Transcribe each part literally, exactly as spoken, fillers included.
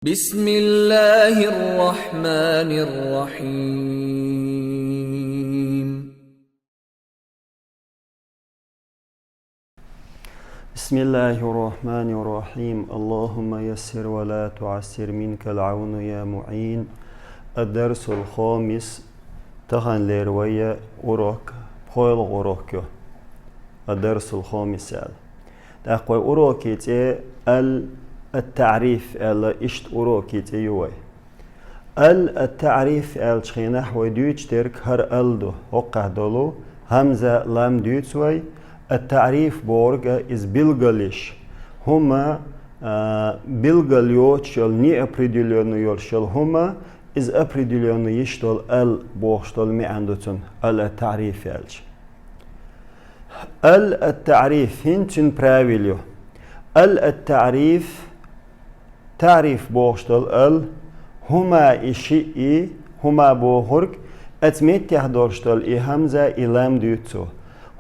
بسم الله الرحمن الرحيم. بسم الله الرحمن الرحيم. اللهم يسر ولا تعسر، منك العون يا معين. الدرس الخامس. Таханлера вай урок, пхоьалгӀа урок ю. الدرس الخامس аьлла. ТӀаккха вай урока цӀи ал-, التعريف аьлла, иштта урока цӀи ю вай. Ал-, التعريف аьллача хенахь вай дуьйцуш дерг хӀара ал ду, хӀокхахь долу хӀамза, лам дуьйцу вай. التعريف бохург иза билгал йиш. ХӀума, а, билгал йоцуш йолу, неопределённый йолуш йолу хӀума, иза определённый йиш долу ал бохуш долу маьӀна ду цуьнан, ал-, التعريف аьлча. Ал-, التعريف, хӀинца цуьнан правил ю. Ал-, التعريف, таъриф бохуш долу ал, хӀума и шиъ, хӀума бохург, оцу меттехь долуш долу и хӀамза, и лам дуьйцу цо.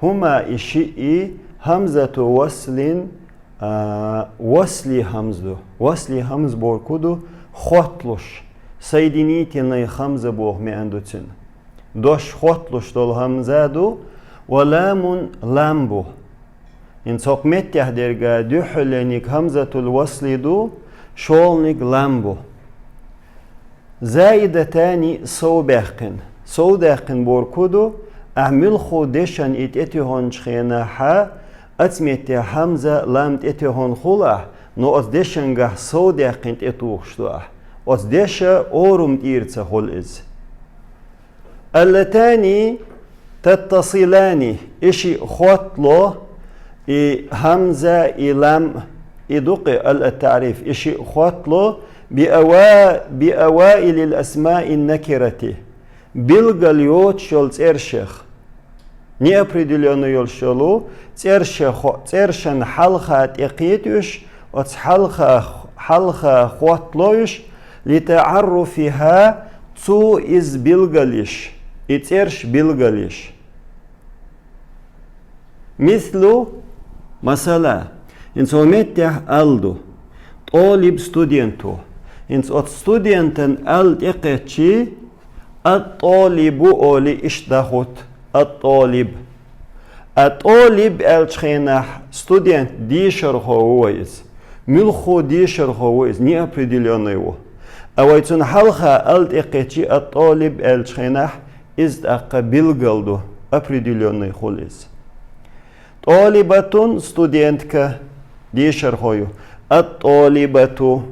ХӀума и шиъ хӀамзату васлин, а, васли хӀамза ду. Васли хӀамза бохург хӀун ду? Хотталуш. Соединительный хӀамза боху маьӀна ду цуьнан. Дош хотталуш долу хӀамза ду, ва ламун, лам бу. ХӀинца хӀокху меттехь дерг дуьххьалерниг хӀамзатул васли ду, шолгӀаниг лам бу. Заидатани, сов даьккхина. Сов даьккхина бохург хӀун ду? Ахь муьлхха дешан и тӀетухуьнчу хенахь, оцу меттехь хӀамза, лам тӀетухун хуьлу ахь, но оцу дешангахь сов даьккхина тӀетухуш ду ахь. Оцу деша орам тӀера ца хуьлу иза. Аллатани таттасилани, и шиъ хоттало, и хӀамза, и лам, и ду-кх ал-, التعريف, и шиъ хоттало, би ава-, би аваилил асмаин накирати, билгал йоцуш йолу цӀершех. Неопределённый йолуш йолу цӀершехо-, цӀершан хьалха тӀекхеташ, оцу хьалха, хьалха хоттало уьш, литаӀарруфиха, цо иза билгал йиш, и цӀерш билгал йиш. Мислу, масала, хӀинца хӀокху меттехь ал ду, тӀолиб, студент ву. ХӀинца оцу студентан ал тӀекхетчи, ат-тӀолибу олий иштта дӀахӀутту, ат-тӀолиб. А тӀолиб аьллачу хенахь студент, дешархо ву вай иза. Муьлхха дешархо ву иза, неопределённый ву. А вай цунна хьалха ал тӀекхетчи, ат-тӀолиб аьллачу хенахь, иза тӀаккха билгал ду, определённый хуьлу иза. ТӀолибатун, студентка, дешархо ю. Ат-тӀолибату,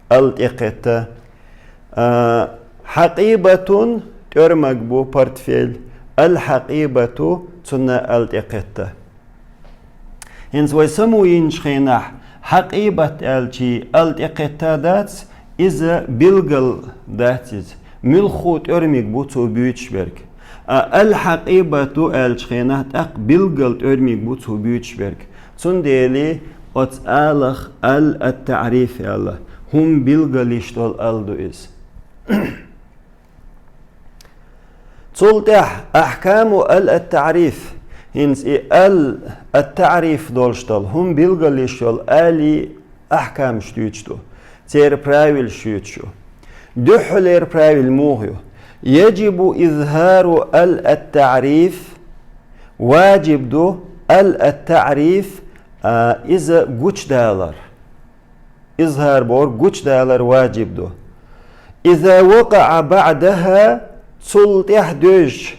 ал тӀекхетта. А, хьакъибатун, тӀоьрмаг бу, портфель. Ал-хьакъибату, цунна ал тӀекхетта. ХӀинца вай самуйинчу хенахь, хьакъибат аьлчи ал тӀекхетта дац, иза билгал дац иза. Муьлхха тӀоьрмиг бу цо буьйцуш берг. А ал-хьакъибату аьллачу хенахь тӀаккха билгал тӀоьрмиг бу цо буьйцуш берг. Цундела оцу алах ал-, ат-таъриф аьлла, хӀума билгал йиш долу ал ду иза. Цул тӀаьхьа ахькаму ал-, ат-таъриф, хӀинца и ал-, ат-таъриф долуш долу, хӀума билгал йиш йолу алий ахькамаш дуьйцуш ду, церан правилаш дуьйцуш ю. Дуьххьалера правил муха ю? Яджибу изхӀару ал-, ат-таъриф, важиб ду ал-, ат-таъриф, а, иза гучудалар. ИзхӀар бохург гучудалар важиб ду. Иза вакъаӀа баӀдахӀа, цул тӀаьхьа девзаш,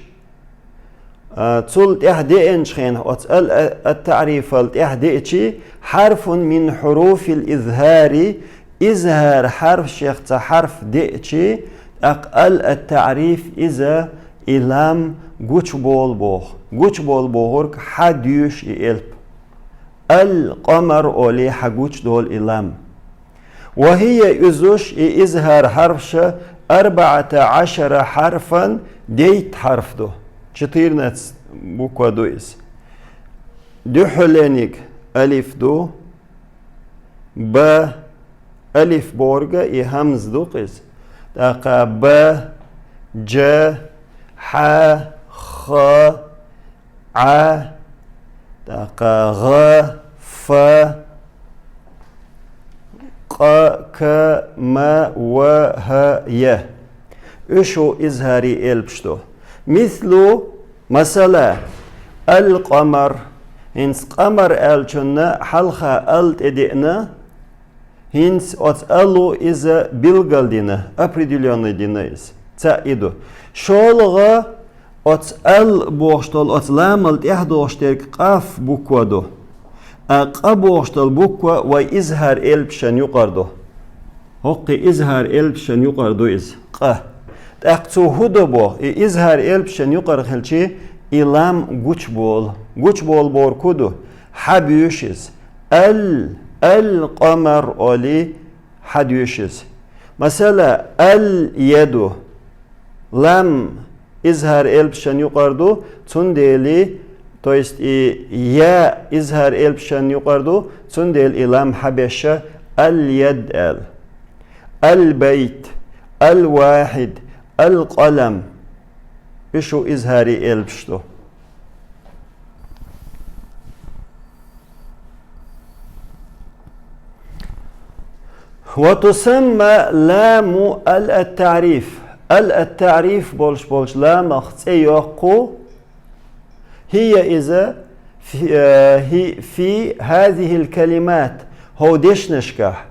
а, цул тӀаьхьа деанчу хенахь, оцу ал-, ат-таърифал тӀаьхьа деачи, хьарфун мин хьуруфил изхӀари, изхӀар хьарфашех цхьа хьарф деачи, тӀаккха ал-, ат-таъриф иза и лам гучуболу боху. Гучуболу бохург хьа дуьйш и элп. Ал-къамар олий хьа гучудолу и лам. Ва хӀия, изуш, и изхӀар хьарфаша, арбаӀата Ӏашара хьарфан, дейтта хьарф ду. Четырнадцать буква ду иза. Дуьххьалерниг алиф ду, ба, алиф бохург и хӀамза ду-кх иза. ТӀаккха ба, джа, хьа, ха, Ӏа, тӀаккха гӀа, фа, къа, ка, ма, ва, гьа, я. Уьш изгьари элпаш ду. Мислу, масала, ал-къамар. ХӀинца къамар аьллачунна хьалха ал тӀедеана, хӀинца оцу алло иза билгалдина, определённый дина иза. Цхьаъ и ду. ШолгӀа, оцу ал бохуш долу оцу ламал тӀаьхьа догӀуш дерг къаф буква ду. А къа бохуш долу буква вай изгьар элпашан юкъара ду. ХӀокху изгьар элпашан юкъара ду иза, къа. ТӀаккха цо хӀун до боху, и изгьар элпашан юкъара хилчи, и лам гучуболу. Гучуболу бохург хӀун ду? Хьан буьйш иза? Ал, ал-къамар олий, хьан дуьйш иза? Масала, ал-яду. Лам изгьар элпашан юкъара ду, цундела, то есть и я изгьар элпашан юкъара ду, цундела и лам хьан беш, ал-яд аьлла. Ал-байт, ал-вахьид, ал-къалам. Уьш изгьари элпаш ду. Ва тусамма ламу ал-ат-таъриф. Ал-ат-таъриф болуш болчу ламах цӀе йоккху. ХӀия иза фи, э, хӀи-, фи хӀазихил калимат, хӀов дешнашкахь,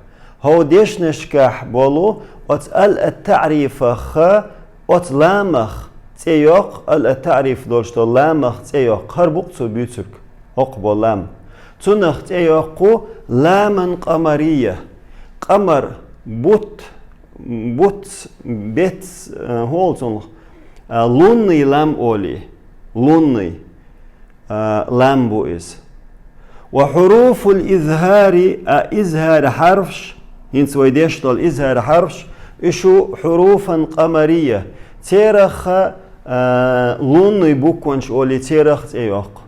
хӀов дешнашкахь болу оцу ал-ат-таърифах, оцу ламах цӀе йоккху, ал-ат-таъриф долуш долу ламах цӀе йоккху, хӀара бу-кх цо буьйцург, хӀокху болу лам. Цунах цӀе йоккху ламан къамария, къамар, бутт, бутт, бец, э, хӀун олу цунах, э, лунный лам олий, лунный, э, лам бу иза. Ва хьуруфул изгьари, а изгьар хьарфаш, хӀинца вай деш долу изгьар хьарфаш, уьш хьуруфан къамария, церах, э, лунный букванаш олий, церах цӀе йоккху.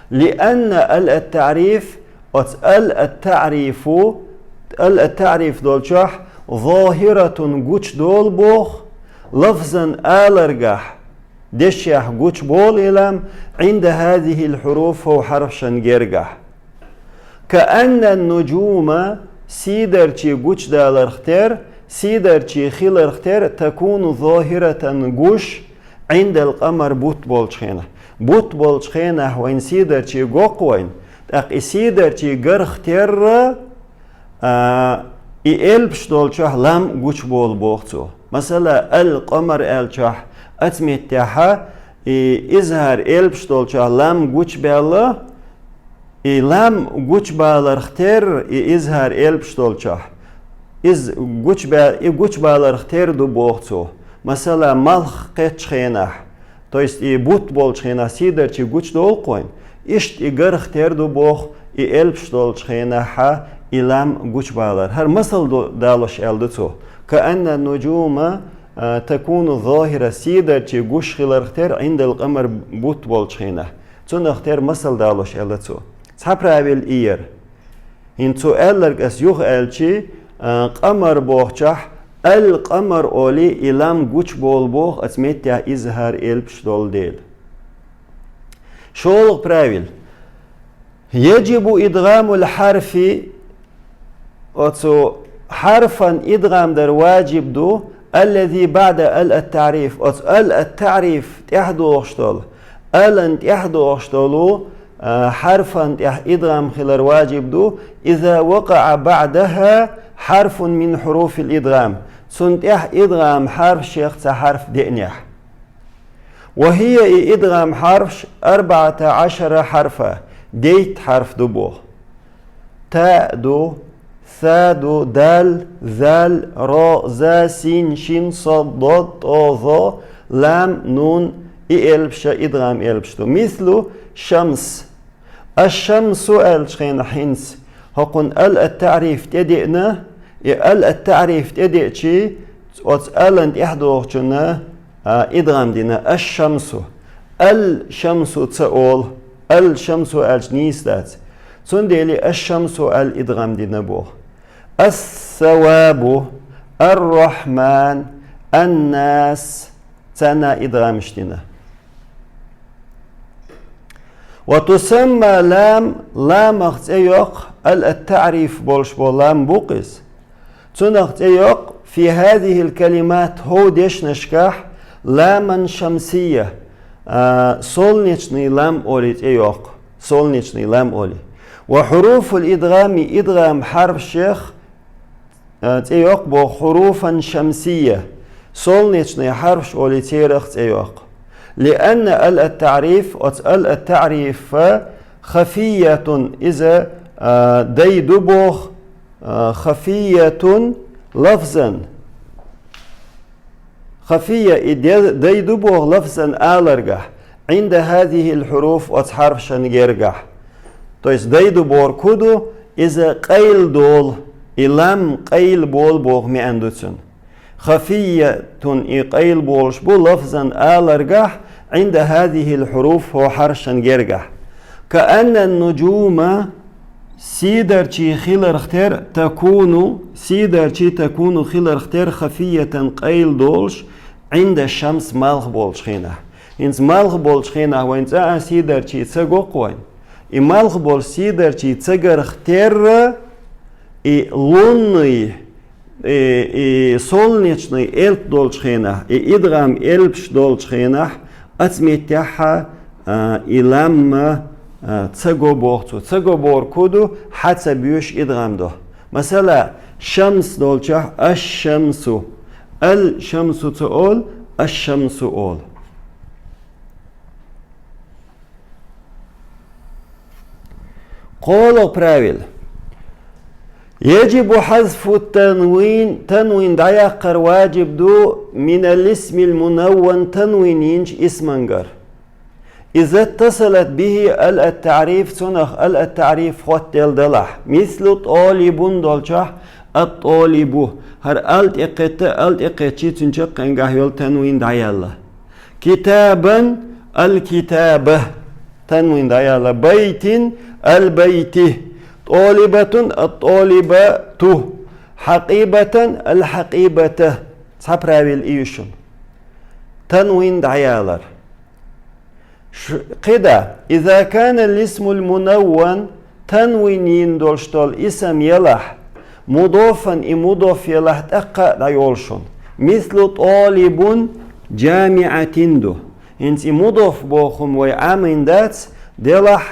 Лианна ал-ат-таъриф, оцу ал-ат-таърифу, ал-ат-таъриф долчохь, зохиратун гучудолу боху, лафзан аларгахь, дешехь гучуболу и лам, Ӏинда хӀазихил хьуруф, хӀов хьарфашан гергахь. Каанна нуджума, сийдарчий гучудаларх тера, сийдарчий хиларх тера, такуну зохиратан гуш, Ӏиндал къамар бутт болчу хенахь. Бутт болчу хенахь вайн сийдарчий го-кх вайн, тӀаккха и сийдарчий гарх терра, а, и элпаш долчохь лам гучуболу боху цо. Масала, ал-къамар аьллачохь, оцу меттехь, и изгьар элпаш долчохь лам гучубаьлла, и лам гучубаларх терра, и изгьар элпаш долчохь. Иза гучубе-, и гучубаларх тера ду боху цо. Масала, малх кхеттачу хенахь, то есть и бутт болчу хенахь сийдарчий гучудолу-кх вайн, иштта и гарх тера ду боху, и элпаш долчу хенахь и лам гучубалар. ХӀара масал до-, далош аьлла ду цо. Каанна нуджума, а, такуну зохира, сийдарчий гуш хиларх тера, Ӏиндал къамар, бутт болчу хенахь. Цунах тера масал далош аьлла цо. Цхьа правил и яра. ХӀинца цо аьлларг ас юха аьлчи, а, къамар бохучохь, ал-къамар олий, и лам гучуболу боху, оцу меттехь изгьар элпаш долу дела. ШолгӀа правил. Яджибу идгӀамул хьарфи, оцу хьарфан идгӀам дар ваджиб ду, аллази баъда ал-ат-таъриф, оцу ал-ат-таъриф тӀаьхьа догӀуш долу, алан тӀаьхьа догӀуш долу, а, хьарфан тӀехь идгӀам хилар ваджиб ду, иза вакъаъа баъдахӀа хьарфун мин хьуруфил идгӀам, цунна тӀехь идгӀам хьарф шех цхьа хьарф деанехь. Ва хӀия, и идгӀам хьарфаш, арбаъата Ӏашара хьарфа, дейтта хьарф ду боху. Та ду, са ду, дал, зал, ро, за, син, шин, сод, дод, тӀо, зо, лам, нун, и элпаш идгӀам элпаш ду. Мислу шамс. Аш-шамсу аьллачу хенахь хӀинца хӀокхунна ал-ат-таъриф тӀедеана, и ал-ат-таъриф тӀедеачи, оцу алан тӀаьхьа догӀучунна, а, идгӀам дина, аш-шамсу. Ал-шамсу ца олу, ал-шамсу аьлча нийса дац. Цундела аш-шамсу аьлла идгӀам дина боху. Ас-савабу, ар-рахьман, ан-нас, царна идгӀамаш дина. وتسمى لام, ламах цӀе йоаккх, ал-, التعريف болуш болу лам бу-кх иза. Цунах цӀе йоаккх في هذه الكلمات, хӀокху дешнашкахь, ламан шамсия, а, солнечный лам олий цӀе йоаккх, солнечный лам олий. وحروف الإدغام, идгӀам хьарфашех, а, цӀе йоаккх боху хьуруфан шамсия, солнечный хьарфаш олий церах цӀе йоаккх. لأن ал-, التعريف, оцу ал-, التعريف, خفية, иза, а, дай ду боху, а, خفية لفظا. خفية, и де-, дай ду боху لفظا аларгахь, عند هذه الحروف, оцу хьарфашна гергахь. То есть дай ду бохург хӀун ду, иза къайла долу, и лам къайла болу боху маьӀна ду цуьнан. خفية, и къайла болуш бу لفظا аларгахь, عند هذه الحروف, хӀокху хьарфашна гергахь. كأن النجوم, сийдарчий хиларх тера, تكون, сийдарчий تكون хиларх тера خفية, къайла долуш, عند الشمس, малх болчу хенахь. ХӀинца малх болчу хенахь вайн цкъа а сийдарчий ца го-кх вайн. И малх болчу сийдарчий ца гарх терра, и лунный, и, и солнечный элп долчу хенахь, и идгӀам элпаш долчу хенахь, оцу меттехь, а, и лам, а, ца го боху цо. Ца го бохург хӀун ду, хьа ца боьшу идгӀам до. Масала, шамс долчохь, аш-шамсу, ал-шамсу ца олу, аш-шамсу олу. КхоалгӀа правил. يجب حذف التنوين, танвин дӀаяккхар ваджиб ду, من الاسم المنون, танвин йинчу исмангара. إذا اتصلت به ал-, التعريف, цунах ал-, التعريف хоттаделла далахь. مثل طالب долчохь, ат-толибу. ХӀара ал тӀекхетта, ал тӀекхетчий цуьнан чаккхенгахь йолу танвин дӀаяьлла. كتابا ал-китаба, танвин дӀаяьлла. بيت ал-байти. طالبة ат-толибату. حقيبة ал-хьакъибата. Цхьа правил ю шуна. Танвин дӀаялар. Ш-, кхидӀа, إذا كان الاسم المنون, танвин йина долуш долу исам ялахь, مضافا, и мудоф ялахь, тӀаккха а дӀайолу шуна. مثل طالب جامعة ду. ХӀинца и мудоф боху хӀума вай Ӏамийна дац, делахь,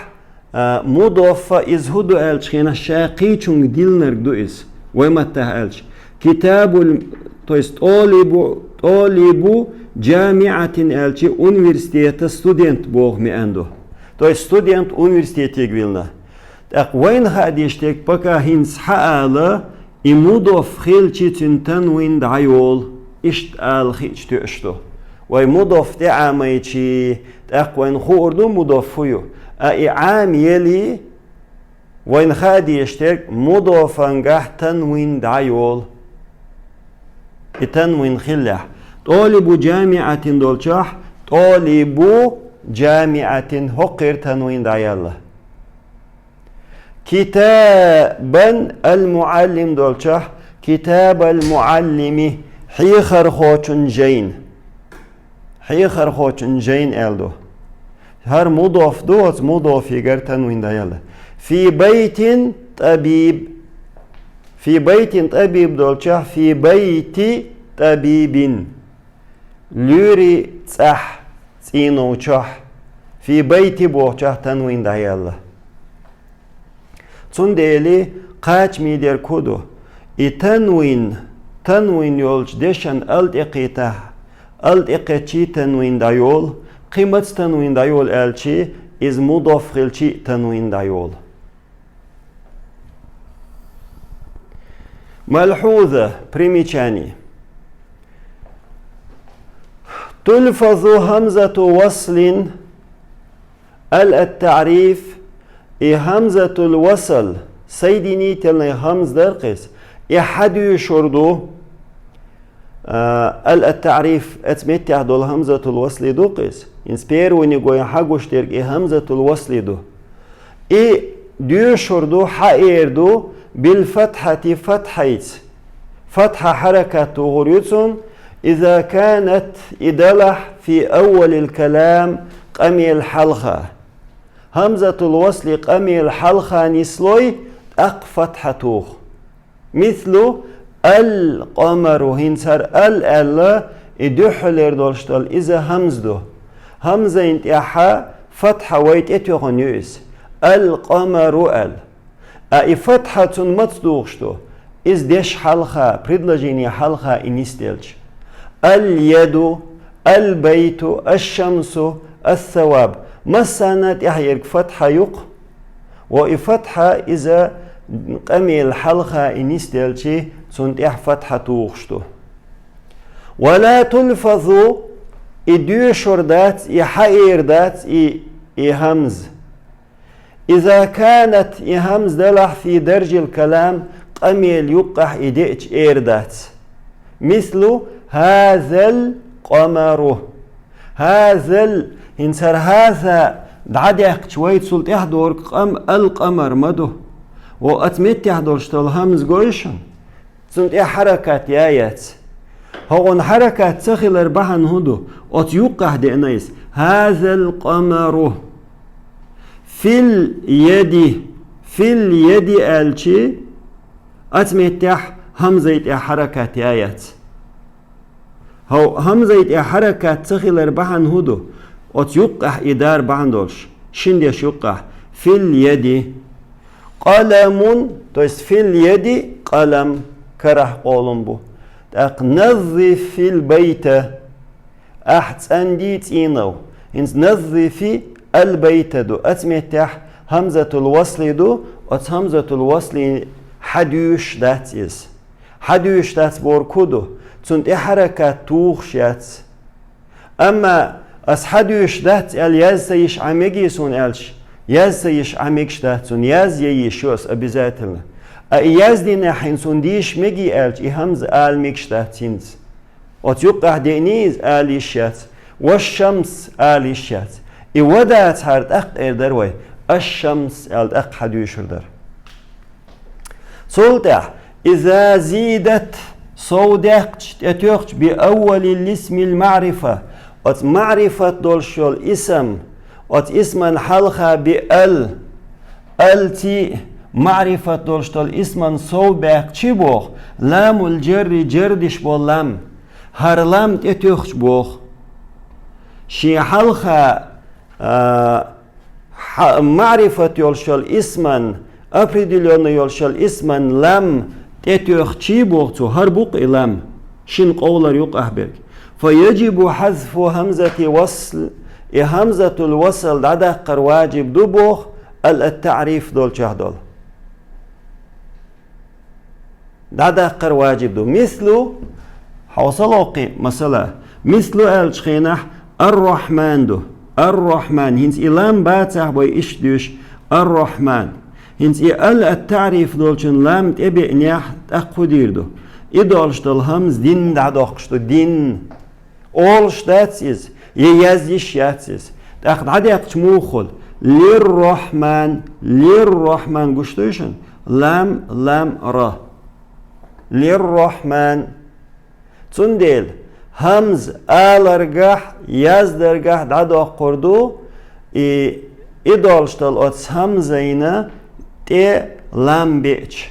а, мудоф иза хӀун ду аьллачу хенахь ша кхечуьнга диллинарг ду иза, вай маттахь аьлча. Китабул, то есть толибу, толибу джамиатин аьлча университета студент боху маьӀна ду. То есть студент университетега вилна. ТӀаккха вайна хаа дезаш дерг пока хӀинца хьаала, и мудоф хилча цуьнан танвин дӀайолу, иштта ала хиъча тоьаш ду. Вай мудоф тӀеӀамайчи, тӀаккха вайна хуур ду мудоф хӀун ю. А и Ӏама елий, вайна хаа дезаш дерг мудофангахь танвин дӀайолу. И танвин хиллехь. Толибу джамиатин долчохь, толибу джамиатин хӀокхуьра танвин дӀаяьлла. Китабан ал-муаллим долчохь, китабал муаллими, хьехархочун жайн. Хьехархочун жайн аьлла ду. ХӀара мудоф ду, оцу мудофигара танвин дӀаяьлла. Фи байтин табиб. Фи байтин табиб долчохь, фи байти табибин. Луьйрийн цӀахь, цӀийнов чохь. Фи байти бохучохь танвин дӀаяьлла. Цундела кхачаме дерг хӀун ду? И танвин, танвин йолчу дешан алтӀекхетахь, алтӀекхетчий танвин дӀайолу, кхин маца танвин дӀайолу аьлчи, иза мудоф хилчий танвин дӀайолу. Малхьуза, примечание. Тульфазу хамзату васлин ал ат-таъриф, и хамзатул васл, соединительный хамз дара-кх иза, и хьадуьйшур ду, а, ал ат-таъриф, оцу меттехь долу хамзатул васли ду-кх иза. Инца первый нигой хьагуш дерг и хамзатул васли ду. И доьшур ду, хьаэр ду, бил фатхьати, фатхьайца. Фатхьа хьаракат тухур ю цунна, иза канат, и далахь, фи аввалил калам, къамел хьалха. Хьамзатул васли къамел хьалха нислой, тӀаккха фатхьа туху. Мислу ал-къамару, хӀинца хӀара ал аьлла, и дуьххьалера долуш долу иза хьамза ду. Хьамзайн тӀехьа фатхьа вай тӀетоьхна ю иза. Ал-къамару аьлла. А и фатхьа цунна маца тухуш ду? Иза деш хьалха, предложение хьалха и нисделча. Ал-яду, ал-байту, аш-шамсу, ас-саваб. Массарна тӀехь ерг фатхьа ю-кх. Ва и фатхьа иза къамел хьалха и нисделчи, цунна тӀехь фатхьа тухуш ду. Ва ла тулфазу, и доьшур дац, и хьаэр дац, и, и хьамза. Иза канат, и хьамза далахь, фи даржил калам, къамел юккъахь и деача эр дац. Мислу хазал къамару. Хазал, хӀинца хӀара хаза дӀадаьккхича вай цул тӀехь дорг къам ал-къамар ма ду. Ва оцу меттехь долуш долу хьамза гой шуна? Цунна тӀе хьаракат яц. ХӀокхунна хьаракат ца хилар бахьана хӀун ду? Оцу юккъахь деана иза. Хазал къамару. Фил яди. Фил яди аьлчи, оцу меттехь хьамзай тӀе хьаракат яц. ХӀо, хьамзай тӀе хьаракат ца хилар бахьана хӀун ду? Оцу юккъахь и дар бахьана долуш. Шин деш юккъахь. Фил яди. Къаламун, то есть фил яди къалам, карахь къолам бу. ТӀаккха наззифил байта, ахь цӀандий цӀийнов. ХӀинца наззифи ал-байта ду. Оцу меттехь хьамзатул васли ду, оцу хьамзатул васли хьадуьйш дац иза. Хьадуьйш дац бохург хӀун ду? Цунна тӀе хьаракат тухуш яц. Амма ас хьадуьйш дац аьлла, яз ца йиш Ӏа мегий суна аьлча, яз ца йиш Ӏа мегаш дац цунна, яз я йиш ю ас обязательно. А и яздинехь хӀинца цунна дийш мегий аьлча, и хьамза ала мегаш дац хӀинца. Оцу юккъахь деаний иза ала йиш яц, ва шамс ала йиш яц. И ва дацахьара тӀаккха эр дара вай, аш-шамс аьлла тӀаккха хьадуьйшур дара. Цул тӀаьхьа, иза зидат, сов даьккхича, тӀетоьхча, би аввали лисмил маърифа, оцу маърифат долуш йолу исам, оцу исман хьалха би ал, ал ци, маърифат долуш долу исман сов баьккхича боху, ламул джарри, джар деш болу лам, хӀара лам тӀетоьхча боху. Шен хьалха А, хьа-, маърифат йолуш йолу исман, определённый йолуш йолу исман лам тӀетоьхчий боху цо, хӀара бу-кх и лам, шина къовлар юкъахь берг. Фа яджибу хьазфу хьамзати васл, и хьамзатул васл дӀадаккхар ваджиб ду боху, ал-, ат-таъриф долчохь долу. ДӀадаккхар ваджиб ду. Мислу, хьовсал оккхий, масала, мислу аьллачу хенахь ар-Рахьман ду. Ар-Рахьман. ХӀинца и лам бацахь вай иштта дуьйш, ар-Рахьман. ХӀинца и ал ат-таъриф долчун лам тӀебеънехь тӀаккха хӀун дийр ду? И долуш долу хьамза дин дӀадоккхуш ду, дин. Олуш дац иза, я яз йиш яц иза. ТӀаккха дӀадаьккхича муха хуьлу? Лир-Рахьман, лир-Рахьман гуш дуй шуна? Лам, лам, ра. Лир-Рахьман. Цундела хьамза аларгахь, яздаргахь дӀадоккхур ду, и, и долуш долу оцу хьамзайна тӀе лам беъча.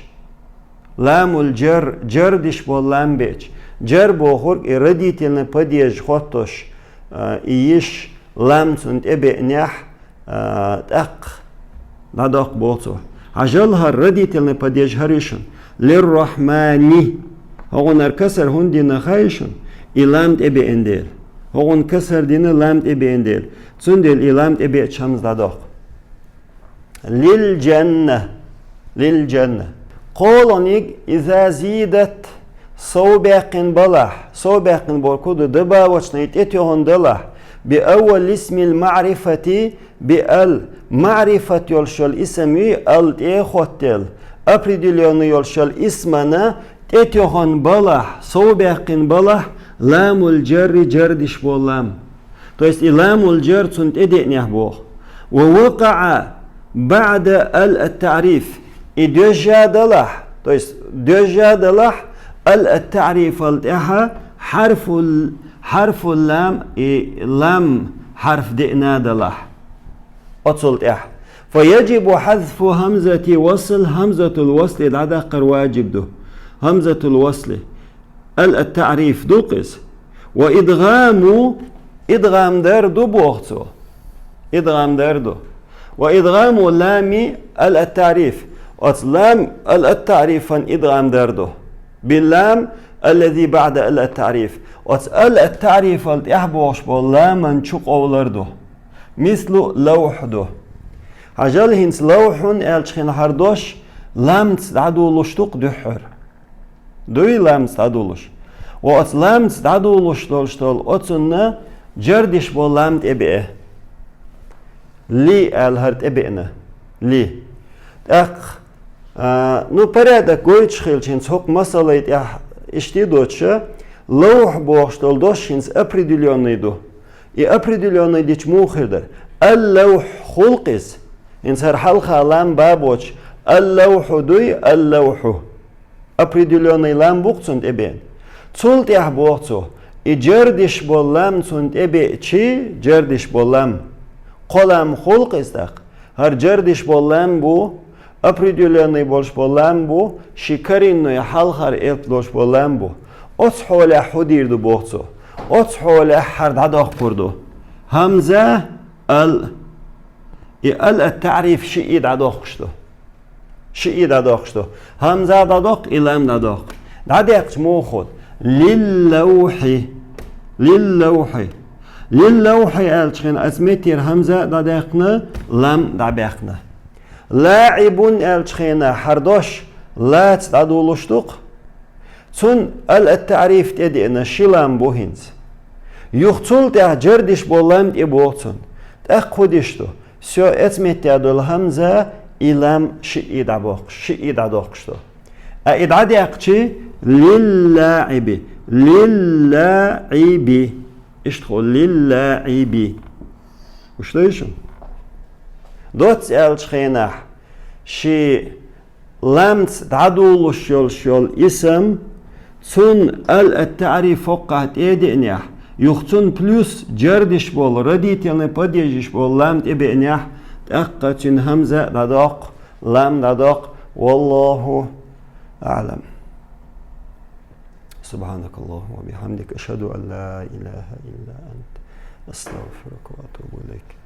Ламул джар, джар диш болу лам беъча. Джар бохург и родительный падеж хоттуш, а, и йиш лам цунна тӀебеънехь, а, тӀаккха дӀадоккху боху цо. Хьажал хӀара родительный падеж хӀара ю шуна. Лир-Рахьмани. ХӀокхунара касар хӀунда дина хаьий шуна? И лам тӀебеъна дела. ХӀокхунна касар дина лам тӀебеъна дела. Цундела и лам тӀебеъча хьамза дӀадоккху. Лил-джанна. Лил-джанна. Кхоланиг иза зидат, сов баьккхина балахь, сов баьккхина бохург хӀун ду, добавочный тӀетоьхна далахь, би аввали лисмил маърифати, би ал, маърифат йолуш йолу исам юй, ал тӀе а хоттаделла, определённый йолуш йолу исмана тӀетоьхна балахь, сов баьккхина балахь, ламул джарри, джар диш болу лам. То есть и ламул джар цунна тӀедеънехь боху. Ва вакъаъа баъда ал ат-таъриф. И доьжжа далахь, то есть доьжжа далахь, ал ат-таърифал тӀаьхьа хьарфул, хьарфул лам, и лам хьарф деъна далахь. Оцул тӀехь. فيجب حذف همزة وصل, хӀамзатул васли дӀадаккхар ваджиб ду. ХӀамзатул васли. Ал ат-таъриф ду-кх иза. وإدغام, идгӀам дар ду боху цо. ИдгӀам дар ду. وإدغام لام ал ат-таъриф. Оцу лам ал ат-таърифан идгӀам дар ду. باللام الذي بعد ал ат-таъриф. Оцу ал ат-таърифал тӀехь бохуш болу ламан чу къовлар ду. Мислу лавхь ду. Хьажал, хӀинца лавхьун аьллачу хенахь хӀара дош ламца дӀадулуш ду-кх дуьххьара. Дуй ламца дӀадулуш? Ва оцу ламца дӀадулуш долуш долу оцунна жар деш болу лам тӀебеа. Ли аьлла хӀара тӀебеана. Ли. ТӀаккха, а, ну, порядок гойтуш хилча, хӀинца хӀокху масалай тӀехь иштта доцуша, лавхь бохуш долу дош хӀинца определённый ду. И определённый дича муха хир дара? Ал-лавхь хул-кх иза. ХӀинца хӀара хьалха лам ба боцуш, ал-лавхьу дуй, ал-лавхьу. Определённый лам бу-кх цунна тӀебеана. Цул тӀехь боху цо, и жар деш болу лам цунна тӀебеачи, жар деш болу лам. Кхо лам хул-кх иза тӀаккха. ХӀара жар деш болу лам бу, определённый болуш болу лам бу, ши коренной хьалхара элп долуш болу лам бу. Оцу хьолехь хӀун дийр ду боху цо? Оцу хьолехь хӀара дӀадоккхур ду. ХӀамза, ал. И ал ат-таъриф шиъ дӀадоккхуш ду. Шиъ дӀадоккхуш ду. ХӀамза дӀадоккху, и лам дӀадоккху. ДӀадеккхача муха худ? Лиллавхьи. Лиллавхьи. Лиллавхьи аьллачу хенахь оцу меттера хӀамза а дӀадаьккхина, лам дӀабаьккхина. Лаъибун аьллачу хенахь хӀара дош лаца дӀадулуш ду-кх. Цунна ал ат-таъриф тӀедеана, ши лам бу хӀинца. Юха цул тӀаьхьа жар деш болу лам тӀебогӀу цунна. ТӀаккха хӀун деш ду? Всё, оцу метте долу хӀамза, и лам шиъ дӀабоккхуш, шиъ дӀадоккхуш ду. А и дӀадаьккхичи, лиллаъиби, лиллаъиби. Иштта хӀу, лиллаъиби. Уьш ду шу? Доцца аьллачу хенахь, ши ламца дӀадулуш йолуш йолу исам, цунна ал ат-таъриф хӀокхахь тӀе а деанехь, юха цунна плюс жар деш болу, родительный падеж еш болу лам тӀе беанехь, тӀаккха цуьнан хӀамза а дӀадоккху, лам дӀадоккху. Валлаху аълам. سبحانك اللهم وبحمدك، أشهد أن لا إله إلا أنت، أستغفرك وأتوب إليك.